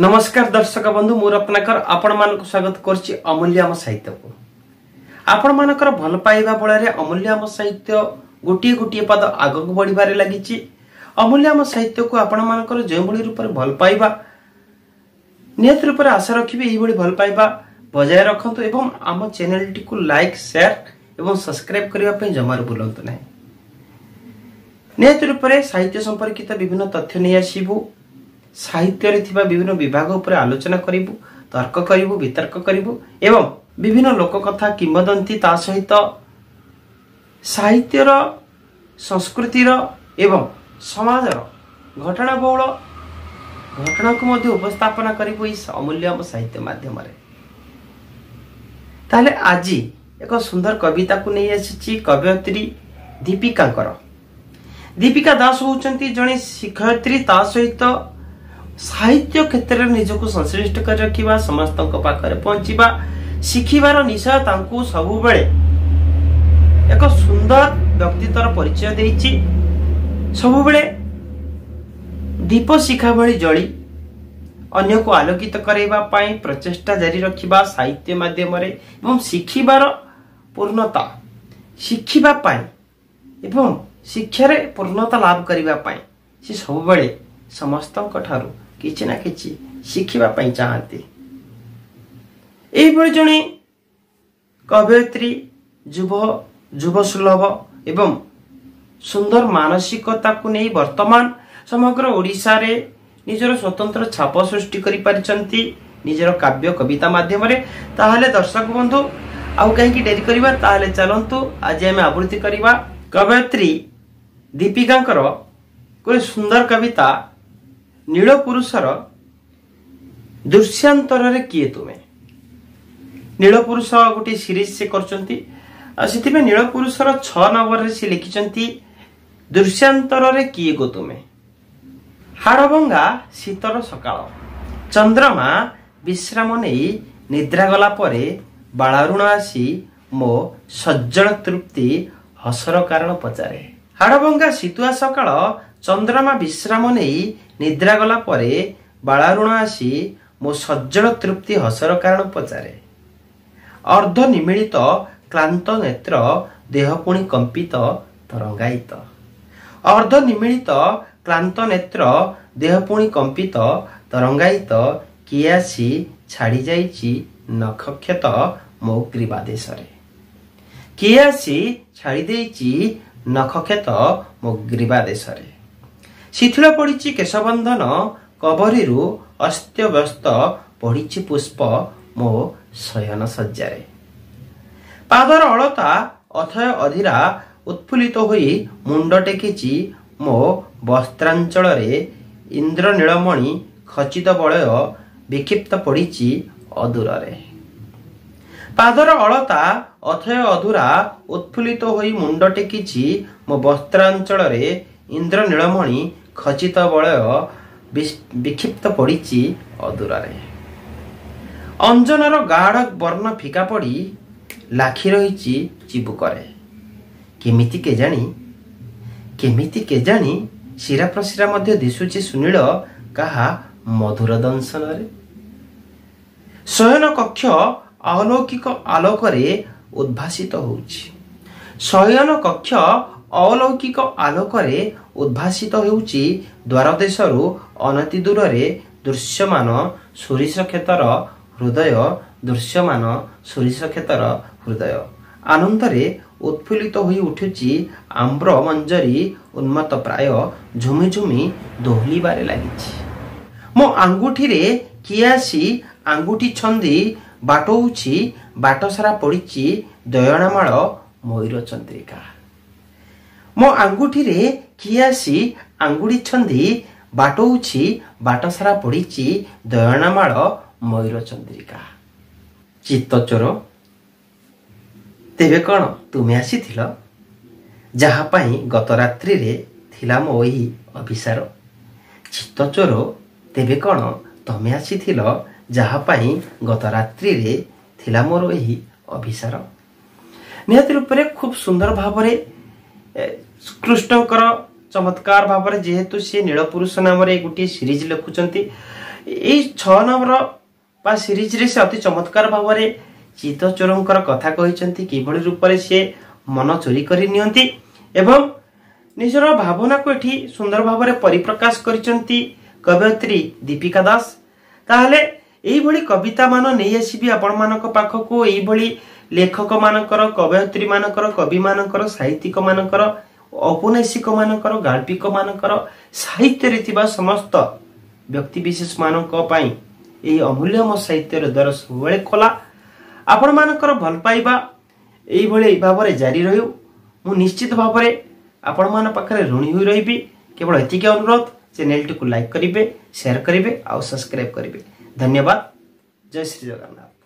ନମସ୍କାର ଦର୍ଶକ ବନ୍ଧୁ, ମୁଁ ରତ୍ନାକର ଆପଣମାନଙ୍କୁ ସ୍ୱାଗତ କରୁଛି ଅମୂଲ୍ୟ ଆମ ସାହିତ୍ୟକୁ। ଆପଣମାନଙ୍କର ଭଲ ପାଇବା ବଳରେ ଅମୂଲ୍ୟ ଆମ ସାହିତ୍ୟ ଗୋଟିଏ ଗୋଟିଏ ପାଦ ଆଗକୁ ବଢ଼ିବାରେ ଲାଗିଛି। ଅମୂଲ୍ୟ ଆମ ସାହିତ୍ୟକୁ ଆପଣମାନଙ୍କର ଯେଉଁଭଳି ରୂପରେ ଭଲ ପାଇବା, ନିହାତି ରୂପରେ ଆଶା ରଖିବି ଏଇଭଳି ଭଲ ପାଇବା ବଜାୟ ରଖନ୍ତୁ ଏବଂ ଆମ ଚ୍ୟାନେଲଟିକୁ ଲାଇକ୍, ସେୟାର ଏବଂ ସବସ୍କ୍ରାଇବ୍ କରିବା ପାଇଁ ଜମାରୁ ଭୁଲନ୍ତୁ ନାହିଁ। ନିହାତି ରୂପରେ ସାହିତ୍ୟ ସମ୍ପର୍କିତ ବିଭିନ୍ନ ତଥ୍ୟ ନେଇ ଆସିବୁ, ସାହିତ୍ୟରେ ଥିବା ବିଭିନ୍ନ ବିଭାଗ ଉପରେ ଆଲୋଚନା କରିବୁ, ତର୍କ କରିବୁ, ବିତର୍କ କରିବୁ ଏବଂ ବିଭିନ୍ନ ଲୋକକଥା, କିମ୍ବଦନ୍ତୀ, ତା ସହିତ ସାହିତ୍ୟର, ସଂସ୍କୃତିର ଏବଂ ସମାଜର ଘଟଣାବହୁଳ ଘଟଣାକୁ ମଧ୍ୟ ଉପସ୍ଥାପନା କରିବୁ ଏଇ ଅମୂଲ୍ୟ ଆମ ସାହିତ୍ୟ ମାଧ୍ୟମରେ। ତାହେଲେ ଆଜି ଏକ ସୁନ୍ଦର କବିତାକୁ ନେଇ ଆସିଛି କବୟିତ୍ରୀ ଦୀପିକାଙ୍କର। ଦୀପିକା ଦାସ ହେଉଛନ୍ତି ଜଣେ ଶିକ୍ଷୟିତ୍ରୀ, ତା ସହିତ ସାହିତ୍ୟ କ୍ଷେତ୍ରରେ ନିଜକୁ ସଂଶ୍ଳିଷ୍ଟ କରି ରଖିବା, ସମସ୍ତଙ୍କ ପାଖରେ ପହଞ୍ଚିବା, ଶିଖିବାର ନିଶା ତାଙ୍କୁ ସବୁବେଳେ ଏକ ସୁନ୍ଦର ବ୍ୟକ୍ତିତ୍ୱର ପରିଚୟ ଦେଇଛି। ସବୁବେଳେ ଦୀପ ଶିଖା ଭଳି ଜଳି ଅନ୍ୟକୁ ଆଲୋକିତ କରାଇବା ପାଇଁ ପ୍ରଚେଷ୍ଟା ଜାରି ରଖିବା ସାହିତ୍ୟ ମାଧ୍ୟମରେ ଏବଂ ଶିଖିବାର ପୂର୍ଣ୍ଣତା, ଶିଖିବା ପାଇଁ ଏବଂ ଶିକ୍ଷାରେ ପୂର୍ଣ୍ଣତା ଲାଭ କରିବା ପାଇଁ ସେ ସବୁବେଳେ ସମସ୍ତଙ୍କ ଠାରୁ କିଛି ନା କିଛି ଶିଖିବା ପାଇଁ ଚାହାନ୍ତି। ଏଇଭଳି ଜଣେ କବୟିତ୍ରୀ ଯୁବ ସୁଲଭ ଏବଂ ସୁନ୍ଦର ମାନସିକତାକୁ ନେଇ ବର୍ତ୍ତମାନ ସମଗ୍ର ଓଡ଼ିଶାରେ ନିଜର ସ୍ୱତନ୍ତ୍ର ଛାପ ସୃଷ୍ଟି କରିପାରିଛନ୍ତି ନିଜର କାବ୍ୟ କବିତା ମାଧ୍ୟମରେ। ତାହେଲେ ଦର୍ଶକ ବନ୍ଧୁ, ଆଉ କାହିଁକି ଡେରି କରିବା? ତାହେଲେ ଚାଲନ୍ତୁ ଆଜି ଆମେ ଆବୃତ୍ତି କରିବା କବୟିତ୍ରୀ ଦୀପିକାଙ୍କର ଗୋଟେ ସୁନ୍ଦର କବିତା ନୀଳ ପୁରୁଷର ଦୃଶ୍ୟାନ୍ତରରେ କିଏ ତୁମେ। ନୀଳ ପୁରୁଷ ଗୋଟିଏ ସିରିଜ ସେ କରୁଛନ୍ତି, ଆଉ ସେଥିପାଇଁ ନୀଳ ପୁରୁଷର 6 ନମ୍ବରରେ ସେ ଲେଖିଛନ୍ତି ଦୃଶ୍ୟାନ୍ତରରେ କିଏ ଗୋ ତୁମେ। ହାଡ଼ଭଙ୍ଗା ଶୀତର ସକାଳ, ଚନ୍ଦ୍ରମା ବିଶ୍ରାମ ନେଇ ନିଦ୍ରା ଗଲା ପରେ ବାଳାରୁଣ ଆସି ମୋ ସଜ୍ଜଳ ତୃପ୍ତି ହସର କାରଣ ପଚାରେ। ହାଡ଼ଭଙ୍ଗା ଶୀତୁଆ ସକାଳ, ଚନ୍ଦ୍ରମା ବିଶ୍ରାମ ନେଇ ନିଦ୍ରା ଗଲା ପରେ ବାଳାରୁଣ ଆସି ମୋ ସଜ୍ଜଳ ତୃପ୍ତି ହସର କାରଣ ପଚାରେ। ଅର୍ଦ୍ଧ ନିମିଳିତ କ୍ଳାନ୍ତ ନେତ୍ର, ଦେହ ପୁଣି କମ୍ପିତ ତରଙ୍ଗାୟିତ। ଅର୍ଦ୍ଧ ନିମିଳିତ କ୍ଳାନ୍ତ ନେତ୍ର, ଦେହ ପୁଣି କମ୍ପିତ ତରଙ୍ଗାୟିତ, କିଏ ଆସି ଛାଡ଼ି ଯାଇଛି ନଖକ୍ଷତ ମୋ ଗ୍ରୀବାଦେଶରେ। କିଏ ଆସି ଛାଡ଼ି ଦେଇଛି ନଖକ୍ଷତ ମୋ ଗ୍ରୀବାଦେଶରେ। ଶିଥିଳ ପଡ଼ିଛି କେଶବନ୍ଧନ କବରୀରୁ, ଅସ୍ତବ୍ୟସ୍ତ ପଡ଼ିଛି ପୁଷ୍ପ ମୋ ଶୟନ ଶଯ୍ୟାରେ। ପାଦର ଅଳତା ଅଥୟ ଅଧୀରା ଉତ୍ଫୁଲ୍ଲିତ ହୋଇ ମୁଣ୍ଡ ଟେକିଛି ମୋ ବସ୍ତ୍ରାଞ୍ଚଳରେ, ଇନ୍ଦ୍ରନୀଳମଣି ଖଚିତ ବଳୟ ବିକ୍ଷିପ୍ତ ପଡ଼ିଛି ଅଦୂରରେ। ପାଦର ଅଳତା ଅଥୟ ଅଧୁରା ଉତ୍ଫୁଲ୍ଲିତ ହୋଇ ମୁଣ୍ଡ ଟେକିଛି ମୋ ବସ୍ତ୍ରାଞ୍ଚଳରେ, ଇନ୍ଦ୍ରନୀଳମଣି ଖଚିତ ବଳୟ ବିକ୍ଷିପ୍ତ ପଡ଼ିଛି ଅଦୂରରେ। ଅଞ୍ଜନର ଗାଢ଼ ବର୍ଣ୍ଣ ଫିକା ପଡ଼ି ଲାଖି ରହିଛି ଚିବୁକରେ। କେମିତି କେଜାଣି, କେମିତି କେଜାଣି ଶିରା ପ୍ରଶିରା ମଧ୍ୟ ଦିଶୁଛି ସୁନୀଳ କାହା ମଧୁର ଦଂଶନରେ। ଶୟନ କକ୍ଷ ଅଲୌକିକ ଆଲୋକରେ ଉଦ୍ଭାସିତ ହେଉଛି। ଶୟନ କକ୍ଷ ଅଲୌକିକ ଆଲୋକରେ ଉଦ୍ଭାସିତ ହେଉଛି। ଦ୍ୱାରଦେଶରୁ ଅନତି ଦୂରରେ ଦୃଶ୍ୟମାନ ସୋରିଷ କ୍ଷେତର ହୃଦୟ, ଦୃଶ୍ୟମାନ ସୋରିଷ କ୍ଷେତର ହୃଦୟ ଆନନ୍ଦରେ ଉତ୍ଫୁଲ୍ଲିତ ହୋଇ ଉଠୁଛି। ଆମ୍ର ମଞ୍ଜରୀ ଉନ୍ମତ୍ତ ପ୍ରାୟ ଝୁମି ଝୁମି ଦୋହଲିବାରେ ଲାଗିଛି। ମୋ ଆଙ୍ଗୁଠିରେ କିଏ ଆସି ଆଙ୍ଗୁଠି ଛନ୍ଦି ବାଟଉଛି, ବାଟ ସାରା ପଡ଼ିଛି ଦୟଣାମାଳ ମୟୂର ଚନ୍ଦ୍ରିକା। ମୋ ଆଙ୍ଗୁଠିରେ କିଏ ଆସି ଆଙ୍ଗୁଠି ଛନ୍ଦି ବାଟଉଛି, ବାଟ ସାରା ପଡ଼ିଛି ଦୟଣାମାଳ ମୟୂର ଚନ୍ଦ୍ରିକା। ଚିତ୍ତଚୋର, ତେବେ କ'ଣ ତୁମେ ଆସିଥିଲ, ଯାହା ପାଇଁ ଗତ ରାତ୍ରିରେ ଥିଲା ମୋ ଏହି ଅଭିସାର? ଚିତ୍ତଚୋର, ତେବେ କ'ଣ ତମେ ଆସିଥିଲ, ଯାହା ପାଇଁ ଗତ ରାତ୍ରିରେ ଥିଲା ମୋର ଏହି ଅଭିସାର? ନିହାତି ରୂପରେ ଖୁବ୍ ସୁନ୍ଦର ଭାବରେ କୃଷ୍ଣଙ୍କର ଚମତ୍କାର ଭାବରେ, ଯେହେତୁ ସିଏ ନୀଳପୁରୁଷ ନାମରେ ଗୋଟିଏ ସିରିଜ ଲେଖୁଛନ୍ତି ଏଇ 6 ନମ୍ବର ବା ସିରିଜରେ ସେ ଅତି ଚମତ୍କାର ଭାବରେ ଚିତଚୋରଙ୍କର କଥା କହିଛନ୍ତି, କିଭଳି ରୂପରେ ସିଏ ମନ ଚୋରି କରି ନିଅନ୍ତି ଏବଂ ନିଜର ଭାବନାକୁ ଏଠି ସୁନ୍ଦର ଭାବରେ ପରିପ୍ରକାଶ କରିଛନ୍ତି କବୟିତ୍ରୀ ଦୀପିକା ଦାସ। ତାହେଲେ ଏଇଭଳି କବିତା ମାନ ନେଇ ଆସିବି ଆପଣମାନଙ୍କ ପାଖକୁ। ଏଇଭଳି ଲେଖକମାନଙ୍କର, କବୟିତ୍ରୀ ମାନଙ୍କର, କବିମାନଙ୍କର, ସାହିତ୍ୟିକ ମାନଙ୍କର, ଔପନ୍ୟାସିକ ମାନଙ୍କର, ଗାଳ୍ପିକ ମାନଙ୍କର, ସାହିତ୍ୟରେ ଥିବା ସମସ୍ତ ବ୍ୟକ୍ତିବିଶେଷ ମାନଙ୍କ ପାଇଁ ଏହି ଅମୂଲ୍ୟ ମୋ ସାହିତ୍ୟର ଦ୍ୱାର ସବୁବେଳେ ଖୋଲା। ଆପଣମାନଙ୍କର ଭଲ ପାଇବା ଏଇଭଳି ଭାବରେ ଜାରି ରହୁ। ମୁଁ ନିଶ୍ଚିତ ଭାବରେ ଆପଣମାନଙ୍କ ପାଖରେ ଋଣୀ ହୋଇ ରହିବି। କେବଳ ଏତିକି ଅନୁରୋଧ, ଚ୍ୟାନେଲଟିକୁ ଲାଇକ୍ କରିବେ, ସେୟାର କରିବେ ଆଉ ସବସ୍କ୍ରାଇବ୍ କରିବେ। ଧନ୍ୟବାଦ। ଜୟ ଶ୍ରୀ ଜଗନ୍ନାଥ।